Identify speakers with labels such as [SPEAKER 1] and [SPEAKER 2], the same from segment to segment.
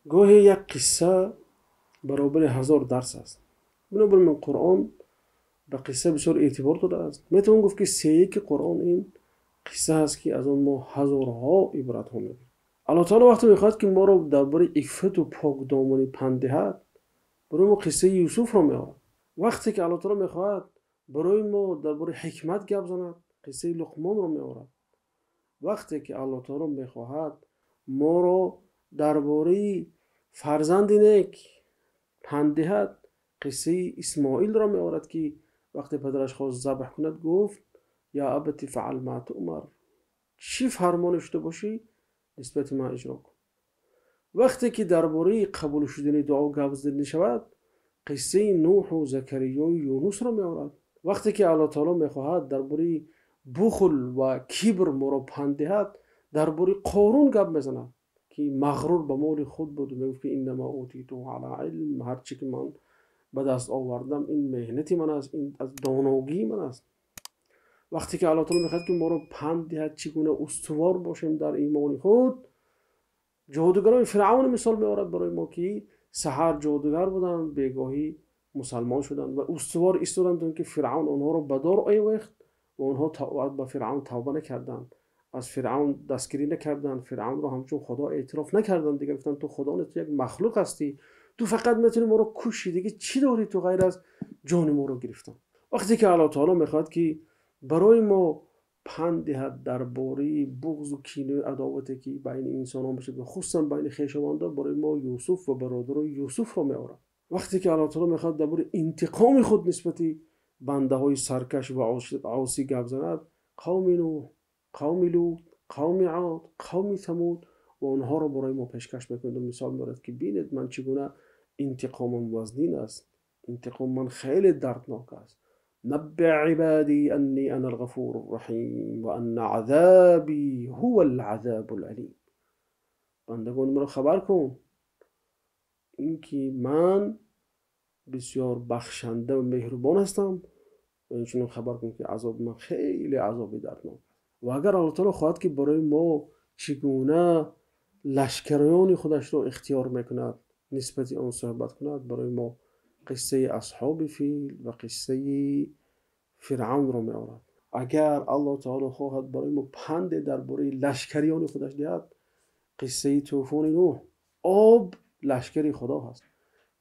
[SPEAKER 1] Гоҳе як қисса баробари 1000 дарс аст. Бинобар ин Қуръон ба қисса бисёр эътибор додааст. Метавон гуфт, ки сеяки Қуръон ин қисса ҳаст, ки аз он мо ҳазорҳо ибратҳо мегирем. Аллоҳ таоло вақте мехоҳад, ки моро дар бораи иффату покдоманӣ панд диҳад, барои мо қиссаи Юсуфро меорад. Вақте ки Аллоҳ таоло мехоҳад барои мо дар бораи ҳикмат гап занад, қиссаи Луқмонро меорад. Вақте ки Аллоҳ таоло мехоҳад моро дар бораи фарзанди нек панд диҳад, қиссаи Исмоилро меорад, ки вақте падараш хост забҳ кунад, гуфт: «Я абати фаъал ма туъмар», чӣ фармоне шуда бошӣ, нисбати ман иҷро кун. Вақте ки дар бораи қабул шудани дуо гап зада мешавад, қиссаи Нӯҳу Закариёю Юнусро меорад. Вақте ки Аллоҳ таоло мехоҳад дар бораи бухл ва кибр моро панд диҳад, дар бораи Қорун гап мезанад, ки мағрур ба моли худ буд, мегуфт, ки «Иннама утиту ала илм», ҳарчи ки ман ба даст овардам, ин меҳнати ман аст, ин аз доногии ман аст. Вақте ки Аллоҳ таоло мехоҳад, ки моро панд диҳад, чӣ гуна устувор бошем дар имони худ, ҷодугарони Фиръавн мисол меорад барои мо, ки саҳар ҷодугар буданд, бегоҳӣ мусалмон шуданд ва устувор истоданд, то ки Фиръавн онҳоро ба дор овехт ва онҳо ба Фиръавн тавба накарданд, аз Фиръавн дастгирӣ накарданд, Фиръавнро ҳамчун худо эътироф накарданд. Дигар гуфтанд: «Ту худо нест, ту як махлуқ ҳастӣ, ту фақат метавонӣ моро кушӣ, дига чӣ дорӣ ту ғайр аз ҷони моро гирифтан?» Вақте ки Аллоҳ таоло мехоҳад, ки барои мо панд диҳад дар бораи буғзу кинаю адовате, ки байни инсонҳо мешавад ва хусусан байни хешовандон, барои мо Юсуф ва бародарои Юсуфро меорад. Вақте ки Аллоҳ таоло мехоҳад дар бораи интиқоми худ нисбати бандаҳои саркаш ва осӣ гап занад, қавми Нӯҳ, қавми Лут, қавми Од, қавми Самуд ва онҳоро барои мо пешкаш мекунад ва мисол меорад, ки бинед, ман чӣ гуна интиқомам вазнин аст, интиқоми ман хеле дарднок аст. «Набби ибадӣ аннӣ ана алғафуру рраҳим ва анна азабӣ ҳува алазабул алим», бандагони маро хабар кун, ин ки ман бисёр бахшанда ва меҳрубон ҳастам, ва инчунин хабар кун, ки азоби ман хеле азоби дарднок аст. Ва агар Аллоҳ таоло хоҳад, ки барои мо чӣ гуна лашкариёни худашро ихтиёр мекунад, нисбати он суҳбат кунад, барои мо қиссаи асҳоби фил ва қиссаи Фиръавнро меорад. Агар Аллоҳ таоло хоҳад барои мо панде дар бораи лашкариёни худаш диҳад, қиссаи тӯфони Нӯҳ, об лашкари Худо ҳаст,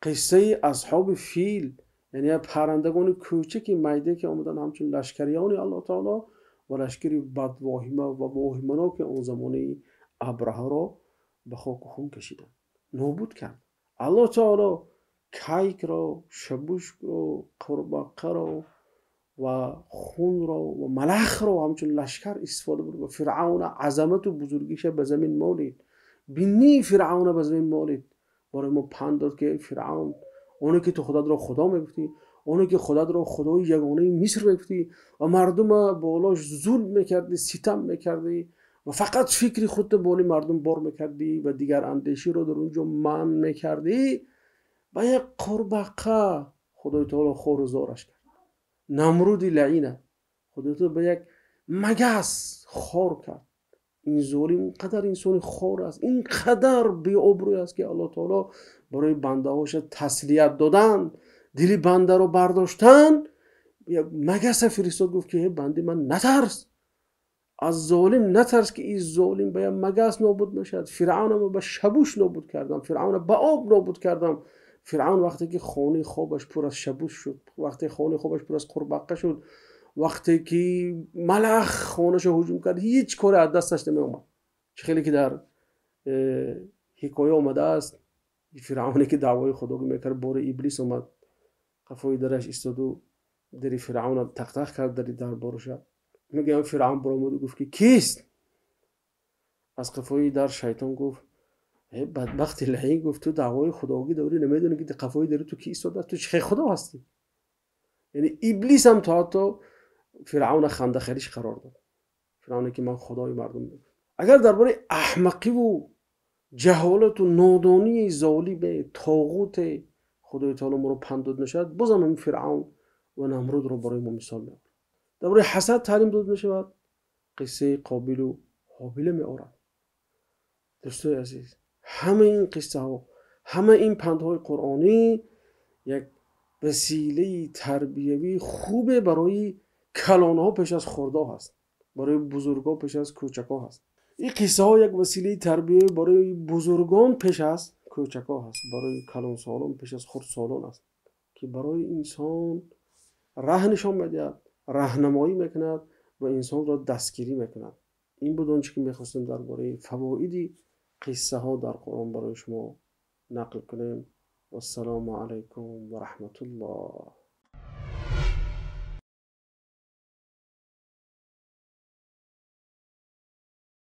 [SPEAKER 1] қиссаи асҳоби фил, яъне паррандагони кӯчаки майда, ки омаданд ҳамчун лашкариёни Аллоҳ таоло ва лашкари бадвоҳима ва воҳиманоки он замонаи Абраҳаро ба хоку хун кашиданд, нобуд кард. Аллоҳ таоло кайкро, шабушкро, қурбаққаро ва хунро ва малахро ҳамчун лашкар истифода бурд ва Фиръавна азамату бузургиша ба замин молид, бинии Фиръавна ба замин молид. Барои мо панд дод, ки Фиръавн, оне ки ту худатро худо мегуфтӣ, оне ки худатро худои ягонаи Миср мегуфтӣ ва мардума болош зулм мекардӣ, ситам мекардӣ ва фақат фикри худро боли мардум бор мекардӣ ва дигар андеширо дар он ҷо манъ мекардӣ, ба як қурбаққа Худои таоло хору зораш кард. Намруди лаина Худои таоло ба як магас хор кард. Ин золим ин қадар инсони хор аст, ин қадар беобрӯй аст, ки Аллоҳ таоло барои бандаҳоша таслият додан, дили бандаро бардоштан, як магаса фиристод, гуфт, ки банди ман, натарс аз золим, натарс, ки ин золим ба як магас нобуд мешавад. Фиръавна ба шабуш нобуд кардам, Фиръавна ба об нобуд кардам. Фиръавн вақте ки хонаи хобаш пур аз шабуш шуд, вақте хонаи хобаш пур аз қурбаққа шуд, вақте ки малах хонаашо ҳуҷум кард, ҳеҷ коре аз дасташ намеомад. Чӣ хеле ки дар ҳикоя омадааст, Фиръавне ки даъвои худогӣ мекард, бори Иблис омад, қафои дараш истоду дари Фиръавна тақтақ кард, дари дарбораша. Мегӯям, Фиръавн баромаду гуфт, ки кист? Аз қафои дар шайтон гуфт: «Бадбахти лаин», гуфт, «ту даъвои худогӣ дорӣ, намедонӣ, ки қафои дари ту ки истодааст? Ту чӣ хел худо ҳастӣ?» Яъне Иблис ҳам то ҳатто Фиръавна хандахариш қарор дод, Фиръавне ки ман худои мардум мегуфт. Агар дар бораи аҳмақиву ҷаҳолату нодонии золиме, тоғуте Худои таоло моро панд дод мешавад, бозам ҳамин Фиръавн ва Намрудро барои мо мисол меорад. Дар бораи ҳасад таълим дода мешавад, қиссаи Қобилу Ҳобила меорад. Дӯстои азиз, ҳамаи ин қиссаҳо Ҳама ин пандҳои қуръонӣ як василаи тарбиявии хубе барои калонҳо пеш аз хурдҳо ҳаст, барои бузургҳо пеш аз кӯчакҳо ҳаст. Ин қиссаҳо як василаи тарбиявӣ барои бузургон пеш аз кӯчакҳо ҳаст, барои калонсолон пеш аз хурдсолон аст, ки барои инсон раҳ нишон медиҳад, раҳнамоӣ мекунад ва инсонро дастгирӣ мекунад. Ин буд он чӣ ки мехостем дар бораи фавоиди қиссаҳо дар Қуръон барои шумо нақл кунем. Вассалому алайкум ва раҳматуллоҳ.